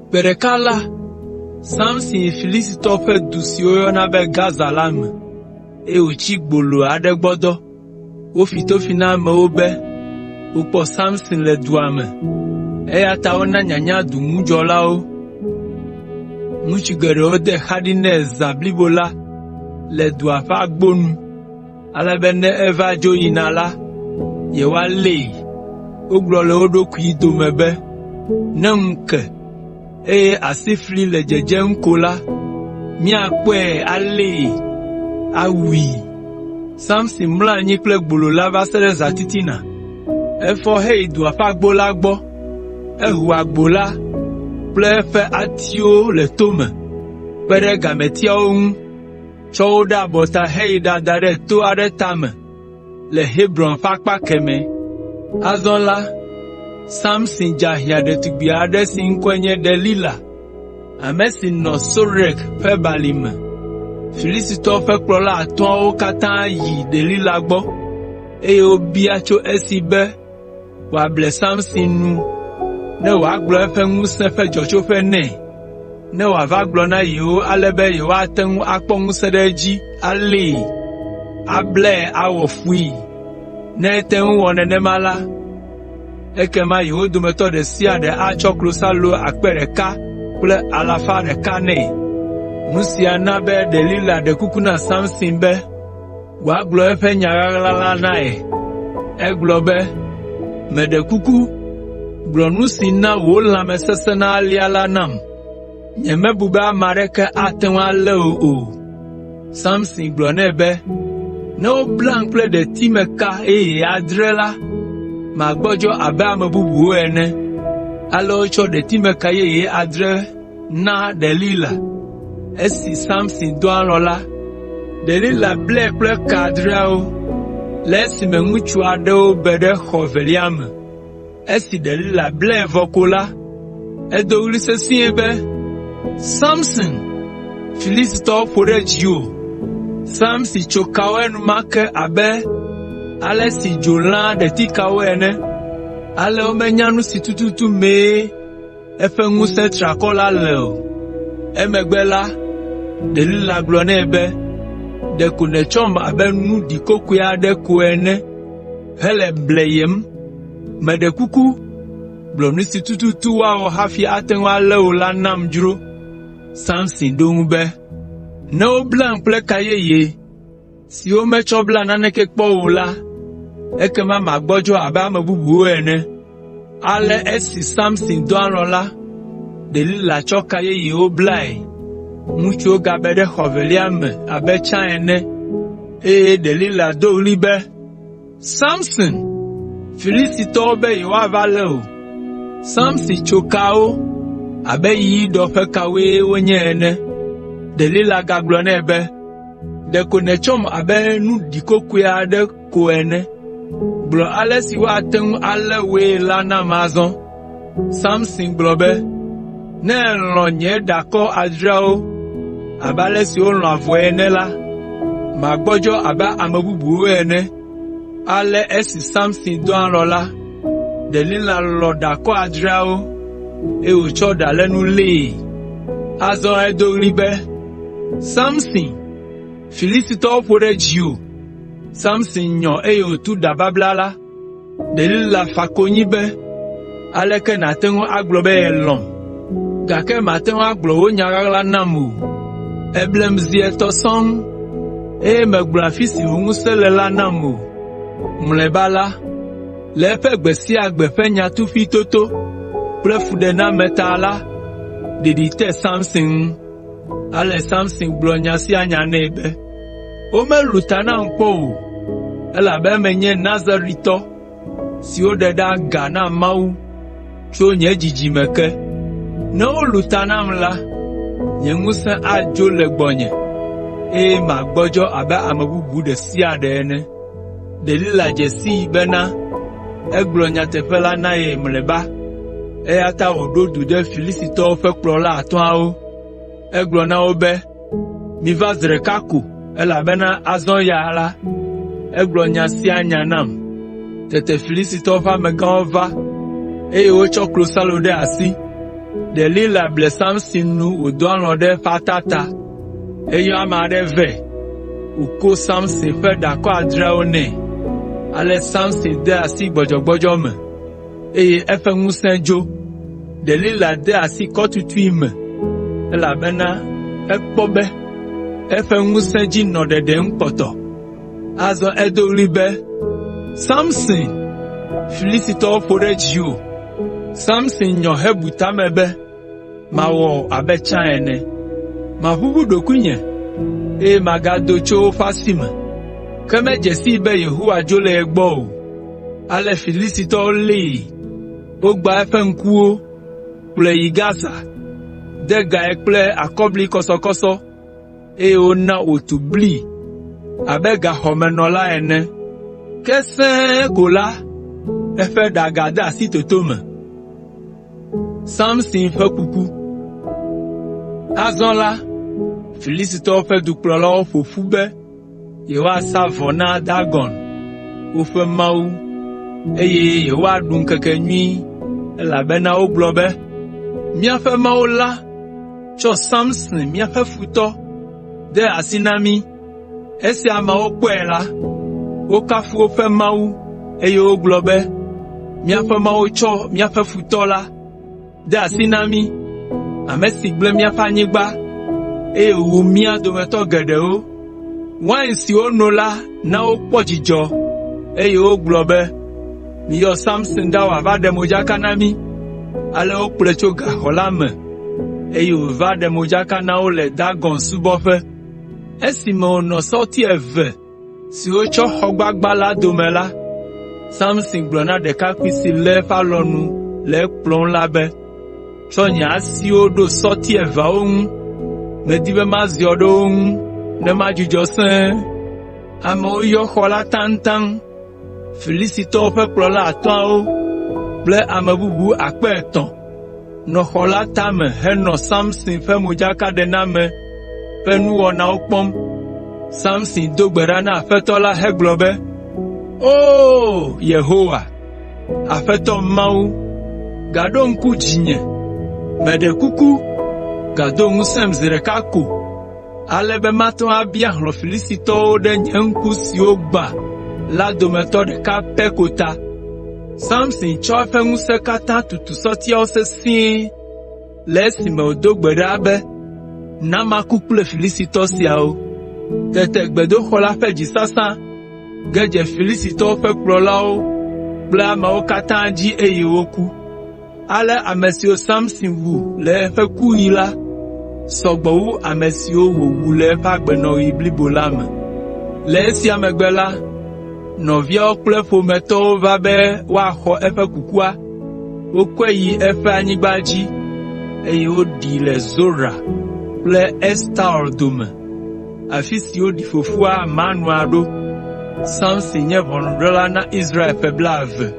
Gbe ɖeka la, Samson yi Filistitɔwo ƒe du si woyɔna be Gaza la me, eye wòtsi gbolo aɖe gbɔ dɔ. Wofi tofi na amewo be wokpɔ Samson le dua me, eya ta wona nyanya duŋudzɔlawo. Ŋutsu geɖewo de xa ɖi nɛ zã blibo la le dua ƒe agbo nu, ale be ne eva dzo yina la, yewoalée. Wogblɔ le wo ɖokui dome be, “Ne ŋu ke, eye asifli le dzedzem ko la, míakpɔe alée, awui.” Samson mlɔ anyi kple gbolo la va se ɖe zãtitina. Efɔ heyi dua ƒe agbo la gbɔ. Eho agbo la kple eƒe atiwo le tome, kpe ɖe gametiawo ŋu, tsɔ wo ɖe abɔta heyi ɖada ɖe to aɖe tame le Hebron ƒe akpa kemɛ. Azɔ la, Samson dze ahiã ɖetugbi aɖe si ŋkɔe nye Delila, ame si nɔ Sorek ƒe balime. Filistitɔwo ƒe kplɔla atɔ̃awo katã yi Delila gbɔ, eye wobia tso esi be wòable Samson nu ne wòagblɔ eƒe ŋusẽ ƒe dzɔtsoƒe nɛ, ne wòava gblɔ na yewo ale be yewoate ŋu akpɔ ŋusẽ ɖe edzi alée, ablae awɔ fui. Ne ete ŋu wɔ nenema la, ekema yewo dometɔ ɖe sia ɖe atsɔ klosalo akpe ɖeka kple alafa ɖeka nɛ. Nu sia na be Delila ɖe kuku na Samson be wòagblɔ eƒe nya ɣaɣla la na ye. Egblɔ be, “Meɖe kuku, gblɔ nu si na wò lãme sesẽna alea la nam. Nyemebu be ame aɖeke ate ŋu alé wò o.” Samson gblɔ nɛ be, “Ne woblam kple ɖetimeka yeye adre la, magbɔdzɔ abe ame bubuwo ene.” Ale wotsɔ ɖetimeka yeye adre na Delila. Esi Samson dɔ alɔ̃ la, Delila blae kple ka adreawo le esime ŋutsu aɖewo be ɖe xɔ evelia me. Esi Delila blae vɔ ko la, edo ɣli sesĩe be, “Samson, Filistitɔwo ƒo ɖe dziwò!” Samson tso kawo enumake abe ale si dzo lãa ɖetikawo ene. Ale womenya nu si tututu mee eƒe ŋusẽ triakɔ la le o. Emegbe la, Delila gblɔ nɛ be, “Ɖeko nètsɔm abe nu ɖikokoe aɖe ko ene hele bleyem. Meɖe kuku, gblɔ nu si tututu woawɔ hafi ate ŋu alé wò la nam dzro.” Samson ɖo eŋu be, “Ne woblam kple ka yeye si wometsɔ bla naneke kpɔ o la, ekema magbɔdzɔ abe ame bubuwo ene.” Ale esi Samson dɔ alɔ̃ la, Delila tsɔ ka yeyewo blae. Ŋutsuwo gabe ɖe xɔ evelia me abe tsã ene, eye Delila do ɣli be, “Samson, Filistitɔwo be yewoava lé wò!” Samson tso kaawo abe yiyiɖɔ ƒe kawoe wonye ene. Delila gagblɔ nɛ be, “Ɖeko nètsɔm abe nu ɖikokoe aɖe ko ene. Gblɔ ale si woate ŋu alé wòe la nam azɔ.” Samson gblɔ be, “Ne èlɔ̃ nye ɖakɔ adreawo abe ale si wolɔ̃a avɔe ene la, magbɔdzɔ abe ame bubuwo ene.” Ale esi Samson dɔ alɔ̃ la, Delila lɔ̃ ɖakɔ adreawo, eye wòtsɔ ɖalénu lée. Azɔ edo ɣli be, “Samson, Filistitɔwo ƒo ɖe dziwò!” Samson nyɔ eye wòtu ɖa babla la. Delila fa konyi be, “Aleke nàte ŋu agblɔ be yelɔ̃m, gake màte ŋu agblɔ wò nya ɣaɣla nam o? Èblem zi etɔ̃ sɔŋ, eye mègblɔ afi si wò ŋusẽ le la nam o.” Mlɔeba la, le eƒe gbe sia gbe ƒe nyatoƒoetoto kple fuɖename ta la, ɖeɖi te Samson ŋu. Ale Samson gblɔ nya sia nya nɛ be, “Womelũ ta nam kpɔ o, elabe menye Naziritɔ si woɖe ɖe aga na Mawu tso nye dzidzime ke. Ne wolũ ta nam la, nye ŋusẽ adzo le gbɔnye, eye magbɔdzɔ abe ame bubu ɖe sia ɖe ene.” Delila dze sii bena egblɔ nyateƒe la na ye mlɔeba, eya ta wòɖo du ɖe Filistitɔwo ƒe kplɔla atɔ̃awo. Egblɔ na wo be, “Miva zi ɖeka ko, elabena azɔ ya la, Egblɔ nya sia nya nam.” Tete Filistitɔwo ƒe amegãwo va, eye wotsɔ klosalo ɖe asi. Delila ble Samson nu wòdɔ alɔ̃ ɖe eƒe ata ta. Eyɔ ame aɖe vɛ, wòko Samson ƒe ɖakɔ adreawo nɛ. Ale Samson de asi gbɔdzɔgbɔdzɔ me, eye eƒe ŋusẽ dzo. Delila de asi kɔtutui me, elabena ekpɔ be eƒe ŋusẽ dzi nɔ ɖeɖem kpɔtɔ. Azɔ edo ɣli be, “Samson, Filistitɔwo ƒo ɖe dziwò!” Samson nyɔ hebu ta me be, “Mawɔ abe tsã ene. Maʋuʋu ɖokuinye, eye magado tso woƒe asi me.” Ke medze sii be Yehowa dzo le ye gbɔ o. Ale Filistitɔwo lée, wogbã eƒe ŋkuwo, kplɔe yi Gaza, de gae kple akɔblikɔsɔkɔsɔ, eye wona wòtu bli abe gaxɔmenɔla ene. Ke sẽe ko la, eƒe ɖa gade asi toto me. Samson ƒe kuku Azɔ la, Filistitɔwo ƒe dukplɔlawo ƒo ƒu be yewoasa vɔ na Dagon, woƒe mawu, eye yewoaɖu ŋkekenyui elabena wogblɔ be, “Míaƒe mawu la tsɔ Samson, míaƒe futɔ, de asi na mí.” Esi ameawo kpɔe la, wokafu woƒe mawu, eye wogblɔ be, “Míaƒe mawu tsɔ míaƒe futɔ la de asi na mí, ame si gblẽ míaƒe anyigba, eye wòwu mía dometɔ geɖewo.” Wain si wono la na wokpɔ dzidzɔ, eye wogblɔ be, “Miyɔ Samson ɖa wòava ɖe modzaka na mí.” Ale wokplɔe tso gaxɔ la me, eye wòva ɖe modzaka na wo le Dagon subɔƒe. Esime wònɔ sɔti eve siwo tsɔ xɔ gbagba la dome la, Samson gblɔ na ɖekakpui si lé eƒe alɔnu le ekplɔm la be, “Tsɔ nye asiwo ɖo sɔti eveawo ŋu. Medi be maziɔ ɖe wo ŋu ne madzudzɔ sẽe.” Amewo yɔ xɔ la taŋtaŋ. Filistitɔwo ƒe kplɔla atɔ̃awo kple ame bubu akpe etɔ̃ nɔ xɔ la tame henɔ Samson ƒe modzakaɖename ƒe nuwɔnawo kpɔm. Samson do gbe ɖa na Aƒetɔ la hegblɔ be, “O! Yehowa, Aƒetɔ Mawu, gaɖo ŋku dzinye. Meɖe kuku, gado ŋusẽm zi ɖeka ko, ale be mate ŋu abia hlɔ̃ Filistitɔwo ɖe nye ŋku siwo gbã la dometɔ ɖeka pɛ ko ta.” Samson tsɔ eƒe ŋusẽ katã tutu sɔtiawo sesĩe le esime wòdo gbe ɖa be, “Na maku kple Filistitɔ siawo.” Tete gbedoxɔ la ƒe dzisasa ge dze Filistitɔwo ƒe kplɔlawo kple ameawo katã dzi eye woku. Ale ame siwo Samson wu le eƒe kuɣi la sɔ gbɔ wu ame siwo wòwu le eƒe agbenɔɣi blibo la me. Le esia megbe la, nɔviawo kple ƒometɔwo va be woaxɔ eƒe kukua. Wokɔe yi eƒe anyigba dzi, eye woɖii le Zora kple Estaol dome, afi si woɖi fofoa Manoa ɖo. Samson nye ʋɔnudrɔ̃la na Israel ƒe blaeve.